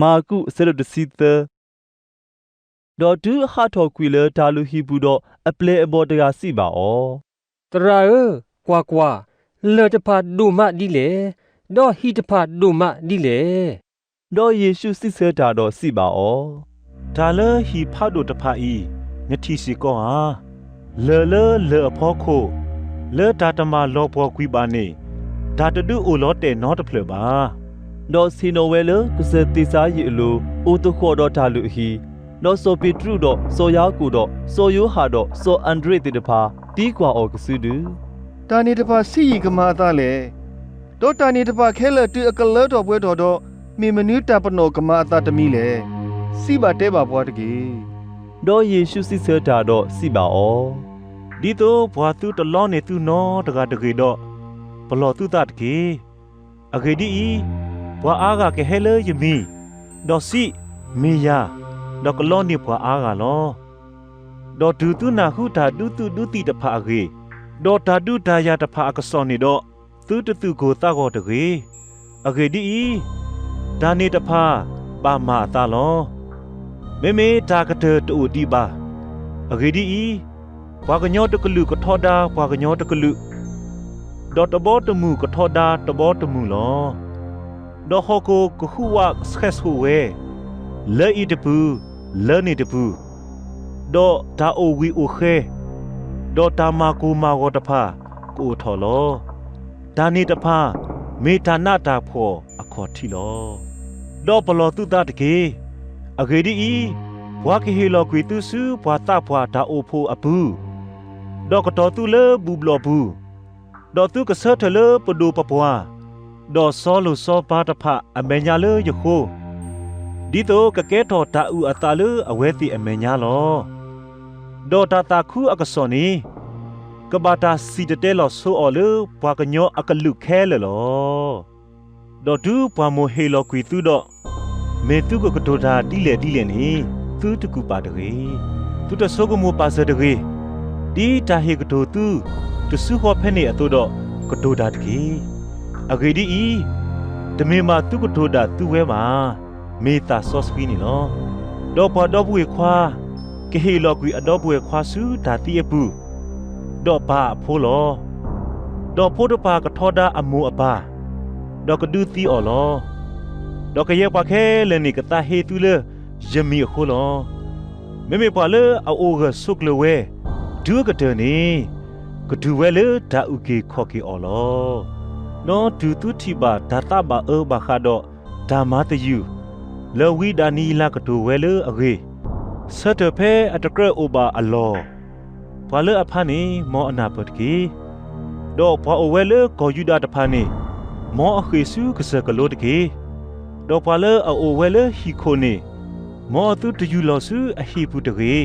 မၢ်ကူး အဆၢဒိၣ်တဆံသၢ. ဒီးတုၤအဟးထီၣ်ကွံာ်လၢတၢ်လုၢ်ဟံၣ်ပူၤဒီး, အပျဲၢ်အဘီၣ်တဂၤစံးဘၣ်အီၤ, သရၣ်ဧၢ, ကွၢ်ကွၢ်, လၢၢ်တဖၣ်ဒိၣ်မးဒ်လဲၣ်, ဒီးဟံၣ်တဖၣ်ဒိၣ်မးဒ်လဲၣ်. ဒီးယ့ၣ်ၡူးစံးဆၢတၢ်ဒီးစံးဘၣ်အီၤ, တၢ်လၢဟံၣ်ဖးဒိၣ်တဖၣ်အံၤ နထံၣ်စ့ၢ်ကီးဧါ. လၢၢ်လၢလၢၢ်အဖီခိၣ်, လၢတၢ်တမၤလီၤပှီၢ်ကွံာ်ဘၣ်န့ၣ်, တၢ်တဒုးအိၣ်လီၤတဲာ်နီတဖျၢၣ်ဘၣ်. ဒီးဆ့ၣ်နီၤဝဲလၢကစၢၢ်သ့ၣ်စါယံးအလိၤ, အိၣ်သကိးဒီးတၢ်လုၢ်အဟံၣ်, ဒီးစီၤပ့းတရူးဒီးစီၤယၤကိာ်ဒီးစီၤယိၤဟၣ်ဒီးစီၤအၤဒြ့းသ့ၣ်တဖၣ် သံကွၢ်အီၤကစုဒု, တၢ်န့ၣ်တဖၣ်ဆံးယံာ်ကမၤအသးလဲၣ်. ဒီးတၢ်န့ၣ်တဖၣ်ခဲလၢာ်တုၤအကလၢထီၣ်ပှဲၤထီၣ်ဒီး, မ့ၢ်မနုၤတၢ်ပနီၣ်ကမၤအသးတမံၤလဲၣ်. စံးဘၣ်တဲဘၣ်ပှၤတက့ၢ်. ဒီးယ့ၣ်ၡူးစံးဆၢတၢ်ဒီးစံးဘၣ်အီၤ, ဒ်သိးပှၤသုတလီန့ၢ်သုနီတဂၤတဂ့ၤဒီး, ပလီၢ်သုသးတက့ၢ်. အဂ့ၢ်ဒ်အံၤ, ပှၤအါဂၤကဟဲလၢယမံၤ, ဒီးစံး, မ့ၢ်ယၤ, ဒီးကလီန့ၢ်ပှၤအါဂၤလီၤ. ဒီးတုၤသုနၢ်ဟူတၢ်ဒုးသုးဒုးသံၣ်တဖၣ်အဂ့ၢ်, ဒီးတၢ်ဒုးတၢ်ယၤတဖၣ်အကစီၣ်န့ၣ်ဒီး, သုတသုးကိၢ်သးဂီၤတဂ့ၤ. အဂ့ၢ်ဒ်အံၤ, တၢ်န့ၣ်တဖၣ်ဘၣ်မၤအသးလီၤ. မ့မ့ၢ်တၢ်ကတၢၢ်တအိၣ်ဒံးဘၣ်. အဂ့ၢ်ဒ်အံၤ, ပှၤကညီတကလုာ်ကထီဒါပှၤကညီတကလုာ်, ဒီးတဘီတမုၢ်ကထီဒါတဘီတမုၢ်လီၤ. ဒီးဟီၣ်ခိၣ်ကဟူးဝးဆှဲးဆှိးဝဲ, လၢအံၤတပူၤ, လၢန့ၣ်တပူၤ, ဒီးတၢ်အိၣ်ဝံၤအိၣ်ဃဲ, ဒီးတၢ်မၤကိၢ်မၤဂီၤတဖၣ်ကအိၣ်ထီၣ်လီၤ. တၢ်န့ၣ်တဖၣ်မ့ၢ်တၢ်နးတၢ်ဖှီၣ်အခီၣ်ထံးလီၤ. ဒီးပလီၢ်သုသးတက့ၢ်. အဂ့ၢ်ဒ်အံၤ, ပှၤကဟ့ၣ်လီၤကွံာ်သုဆူပှၤသးပှၢ်တၢ်အိၣ်ဖှိၣ်အပူၤ, ဒီးကတီၤသုလၢဘူၣ်ဘျီၣ်ပူၤ, ဒီးသုကဆၢထၢၣ်လၢပဒိၣ်ပပှၢ်, ဒီးစီၤလိၤစီၤပၤတဖၣ်အမဲာ်ညါလၢယဃိ, ဒ်သိးကကဲထီၣ်တၢ်အုၣ်အသးလၢအဝဲသ့ၣ်အမဲာ်ညါလီၤ. ဒီးတၢ်သးခုအကစီၣ်န့ၣ် ကဘၣ်တၢ်စံၣ်တဲၤတဲလီၤဆိအီၤလၢပှၤကညီအကလုာ်ခဲလၢာ်လီၤ. ဒီးတုၤပှၤမိၢ်ဟ့ၣ်လီၤကွံာ်သုဒီး, မ့ၢ်သုကကတိၤတၢ်ဒ်လဲၣ်ဒ်လဲၣ်န့ၣ်, သုတကူၣ်ပာ်တဂ့ၤ. သုတဆိကမိၣ်ပာ်စၢၤတဂ့ၤ. ဒ်တၢ်ဟ့ၣ်ကတိၤသုတစုဃီဖဲန့ၣ်အသိးဒီး, ကတိၤတၢ်တက့ၢ်. အဂ့ၢ်ဒ်အံၤ, တမ့ၢ်ဘၣ်သုကတိၤဒၣ်သုဝဲဘၣ်. မ့ၢ်သးစီဆှံန့ၣ်လီၤ. ဒီးပှၤဒီပုၢ်ဝဲၢ်ခွါကဟ့ၣ်လီၤကွံာ်အဒီပုၢ်ဝဲၢ်ခွါဆူတၢ်သံအပူၤ, ဒီးပၢ်အဖိလီၤ. ဒီးဖိတဖၣ်ကထီဒါအမိၢ်အပၢ်, ဒီးကဒုးသံအီၤလီၤ. ဒီးကယဲၢ်ပှၤခဲလၢာ်န့ၣ်ကသးဟ့သုလၢယမံၤအဃိလီၤ. မ့မ့ၢ်ပှၤလၢအအိၣ်ဂၢၢ်ဆိးကျၢၤဝဲတုၤအကတၢၢ်န့ၣ်, ကတုၤဝဲလၢတၢ်အုၣ်က့ၤခီၣ်က့ၤအီၤလီၤ. ဒီးတုၤသုထံၣ်ဘၣ်တၢ်သးဘၣ်အၢဘၣ်ဃးဒီးတၢ်မၤသယုၢ်, လၢဝံဒၤနံယ့လးကတိၤဝဲလၢအဂ့ၢ်, ဆၢထၢၣ်ဖဲအတကြၢးအိၣ်ဘၣ်အလီၢ်, ပှၤလၢအဖးန့ၣ်မ်အနၢ်ပၢၢ်တက့ၢ်. ဒီးပှၤအိၣ်ဝဲလၢကီၢ်ယူဒၤတဖၣ်န့ၣ်, မ်အဃ့ၢ်ဆူကစၢၢ်ကလိတက့ၢ်. ဒီးပှၤလၢအအိၣ်ဝဲလၢဟံၣ်ခိၣ်န့ၣ်, မ်အသုတယူၤလီၤဆူအဟံၣ်ပူၤတဂ့ၤ.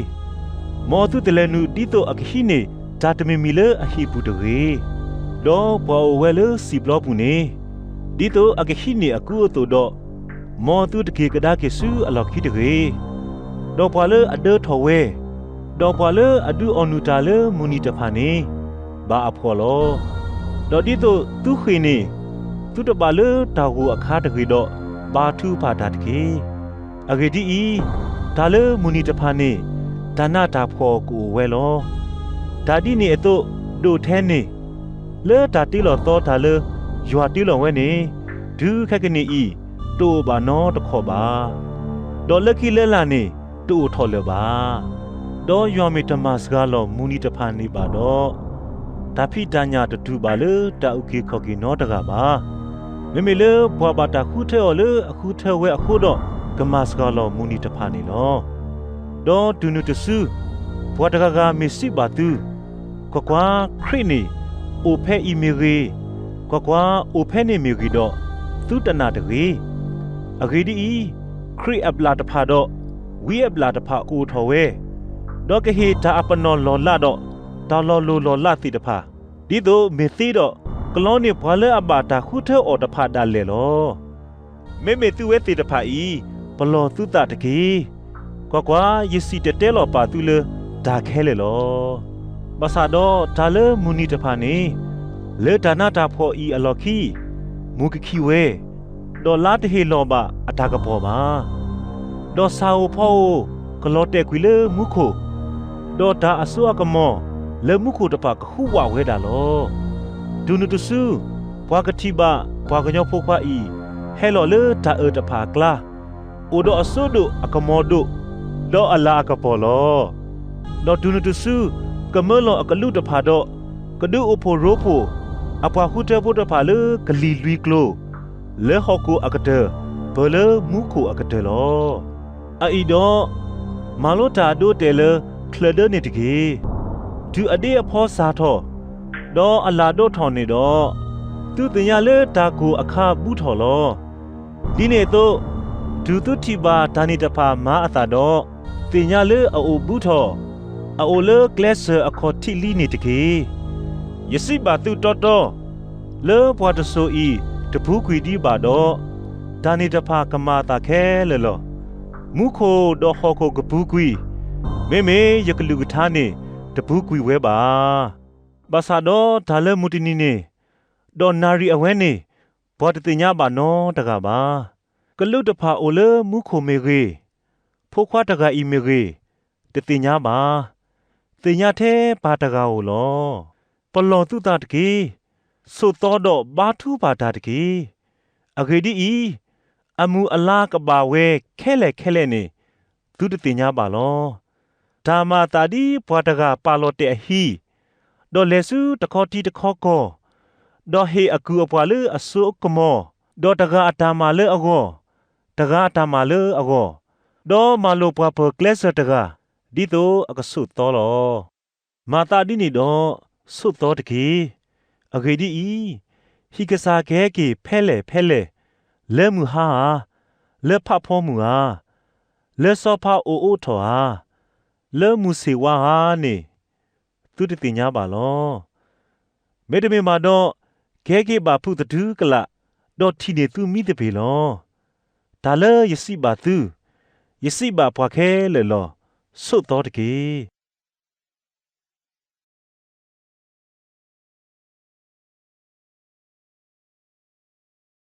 မ်အသုတလဲၤနုာ်ဒ်သိးအကဟံးန့ၢ်တၢ်တမံၤမံၤလၢအဟံၣ်ပူၤတဂ့ၤ. ဒီးပှၤအိၣ်ဝဲလၢစံာ်ပျီပူၤန့ၣ်, ဒ်သိးအကဟံးန့ၢ်အကူအသိးဒီး, မ်အသုတက့ၤကဒါက့ၤဆူအလီၢ်ခံတဂ့ၤ. ဒီးပှၤလၢအဒၢထီၣ်ဝဲ, ဒီးပှၤလၢအဒုးအီၣ်နုၢ်တၢ်လၢမုၢ်နံၤတဖၣ်န့ၣ်, ဘၣ်အဖှီၣ်လီၤ. ဒီးဒ်သိးသုဃ့ၢ်န့ၣ်, သုတဘၣ်လၢတၢ်ဂိၢ်အခါတဂ့ၤဒီး, ဘါထုကဖၣ်တၢ်တက့ၢ်. အဂ့ၢ်ဒ်အံၤ, တၢ်လၢမုၢ်နံၤတဖၣ်န့ၣ်, တၢ်နးတၢ်ဖှီၣ်ကအိၣ်ဝဲလီၤ. တၢ်ဒ်န့ၣ်အသိးဒိၣ်ထဲန့ၣ်, လၢတၢ်တ့လီၤသီတၢ်လၢယွၤတ့လီၤဝဲန့ၣ်, တုၤခဲကနံၣ်အံၤ, တအိၣ်ဘၣ်နီတခီၣ်ဘၣ်. ဒီးလၢခံလၢလာ်န့ၣ်, တအိၣ်ထီၣ်လၢၤဘၣ်. ဒီးယွၤမ့ၢ်တမၤစှၤလီၤမုၢ်နံၤတဖၣ်န့ၣ်ဘၣ်ဒီး, တၢ်ဖံးတၢ်ညၣ်တတုၤဘၣ်လၢတၢ်အုၣ်က့ၤခီၣ်က့ၤနီတဂၤဘၣ်. မ့မ့ၢ်လၢပှၤဘၣ်တၢ်ဃုထၢအီၤလၢအဃုထၢဝဲအဃိဒီး, ကမၤစှၤလီၤမုၢ်နံၤတဖၣ်န့ၣ်လီၤ. ဒီးတုၤနုၤတစု, ပှၤတဂၤဂၤမ့ၢ်စံးဘၣ်သု, ကွၢ်ကွၢ်, ခရံာ်န့ၣ်အိၣ်ဖဲအံၤမ့ၢ်ဂ့ၤ, ကွၢ်ကွၢ်, အိၣ်ဖဲန့ၣ်မ့ၢ်ဂ့ၤဒီး, သုတနာ်တဂ့ၤ. အဂ့ၢ်ဒ်အံၤ, ခရံာ်အဘျၣ်တဖၣ်ဒီးဝံအဘျၣ်တဖၣ်ကအိၣ်ထီၣ်ဝဲ, ဒီးကဟ့ၣ်တၢ်အပနီၣ်လီၢ်လးဒီးတၢ်လီၤလိၢ်လီၢ်လးသ့ၣ်တဖၣ်, ဒ်သိးမ့ၢ်သ့ဒီး, ကလီန့ၢ်ပှၤလၢအဘၣ်တၢ်ဃုထၢအီၤတဖၣ်ဒၣ်လဲာ်လီၤ. မ့မ့ၢ်သုဝဲသ့ၣ်တဖၣ်အံၤ, ပလီၢ်သုသးတက့ၢ်. ကွၢ်ကွၢ်, ယစံၣ်တဲၤတဲလီၤပာ်သုလၢတၢ်ခဲလၢာ်လီၤ. ဘၣ်ဆၣ်ဒီးတၢ်လၢမုၢ်နံၤတဖၣ်န့ၣ်, လၢတၢ်နးတၢ်ဖှီၣ်အံၤအလီၢ်ခံ, မူၤကခံဝဲ, ဒီးလါတဟ့ၣ်လီၤဘၣ်အတၢ်ကပီၤဘၣ်. ဒီးဆၣ်ဧိၤဖီဧိၤကလီၤတဲာ်ကွံာ်လၢမူခိၣ်, ဒီးတၢ်အစိအကမီၤလၢမူခိၣ်တဖၣ်ကဟူးဝးဝဲဒၣ်လီၤ. တုၤနုၤတစု, ပှၤကထံၣ်ဘၣ်ပှၤကညီဖိခွါအံၤ ဟဲလီၤလၢတၢ်အၢၣ်တဖၣ်အကျါ, အိၣ်ဒီးအစိဒိၣ်အကမီၤဒိၣ်, ဒီးအလၣ်အကပီၤလီၤ. ဒီးတုၤနုၤတစု, ကမၢလီၤအကလူးတဖၣ်ဒီး, ကဒုးအိၣ်ဖှိၣ်ရိဖှိၣ်အပှၤဃုထၢဖိတဖၣ်လၢကလံၤလွံၢ်ကျိၤ, လၢဟီၣ်ခိၣ်အကတၢၢ် ပၢၢ်လၢမူခိၣ်အကတၢၢ်လီၤ. အအံၤဒီး, မၤလိတၢ်အဒိအတဲာ်လၢချၢၣ်ဒၢန့ၣ်တက့ၢ်. တုၤအဒ့အဖီစၢ်ထီၣ်, ဒီးအလၣ်ဒိးထီၣ်န့ၣ်ဒီး, သုသ့ၣ်ညါလၢတၢ်ကိၢ်အခါဘူးထီၣ်လီၤ. ဒ်န့ၣ်အသိး, တုၤသုထံၣ်ဘၣ်တၢ်န့ၣ်တဖၣ်မၤအသးဒီး, သ့ၣ်ညါလၢအအိၣ်ဘူးထီၣ်, အအိၣ်လၢကျဲစၢၤအခီၣ်ထံးလံန့ၣ်တက့ၢ်. ယစံးဘၣ်သုတီတီ, လၢပှၤတစိၤအံၤတပူၤကွံာ်ဒံးဘၣ်ဒီး, တၢ်န့ၣ်တဖၣ်ကမၤအသးခဲလၢာ်လီၤ. မူခိၣ်ဒီးဟီၣ်ခိၣ်ကပူၤကွံာ်, မ့မ့ၢ်ယကလုၢ်ကထါန့ၣ်တပူၤကွံာ်ဝဲဘၣ်. ဘၣ်ဆၣ်ဒီးတၢ်လၢမုၢ်တနံၤန့ၣ်, ဒီးနၣ်ရံၣ်အဝဲန့ၣ်, ပှၤတသ့ၣ်ညါဘၣ်နီတဂၤဘၣ်. ကလူးတဖၣ်အိၣ်လၢမူခိၣ်မ့ၢ်ဂ့ၤ, ဖိခွါတဂၤအံၤမ့ၢ်ဂ့ၤ, တသ့ၣ်ညါဘၣ်. သ့ၣ်ညါထဲပၢ်တဂၤဧိၤလီၤ. ပလီၢ်သုသးတက့ၢ်. ဆိးသီဒီးဘါထုကဖၣ်တၢ်တက့ၢ်. အဂ့ၢ်ဒ်အံၤ, အမုၢ်အလါကဘၣ်ဝဲခဲလၢာ်ခဲလၢာ်န့ၣ်, သုတသ့ၣ်ညါဘၣ်လီၤ. တၢ်မၤအသးဒ်ပှၤတဂၤပာ်လီၤတဲာ်အဟံၣ်, ဒီးလဲၤဆူတခီထံတခီကီၢ်, ဒီးဟ့ၣ်အကုၢ်အပှၤလၢအစိအကမီၤ, ဒီးတဂၤအတၢ်မၤလၢအဂီၢ်, တဂၤအတၢ်မၤလၢအဂီၢ်, ဒီးမၤလိာ်ပှၤပၢၤကျဲစၢၤတဂၤ, ဒ်သိးအကဆိးသီလီၤ. မၤသးဒ်န့ၣ်ဒီး, ဆိးသီတက့ၢ်. အဂ့ၢ်ဒ်အံၤ, ဟံၣ်ကစၢ်ကဟဲက့ၤဖဲလဲၣ်ဖဲလဲၣ်, လၢမုၢ်ဟါဧါ, လၢဖးဖီမုၢ်ဧါ, လၢစီၤဖးအိၣ်အိးထီၣ်ဧါ, လၢမုၢ်ဆ့ၣ်ဝါဧါန့ၣ်, သုတသ့ၣ်ညါဘၣ်လီၤ. မ့တမ့ၢ်ဘၣ်ဒီး, ကဟဲက့ၤဘၣ်ဖုးသတုၤကလာ်, ဒီးထံၣ်န့ၢ်သုမံသပ့ၤလီၤ. တၢ်လၢယစံးဘၣ်သု, ယစံးဘၣ်ပှၤခဲလၢာ်လီၤ. ဆိးသီတက့ၢ်.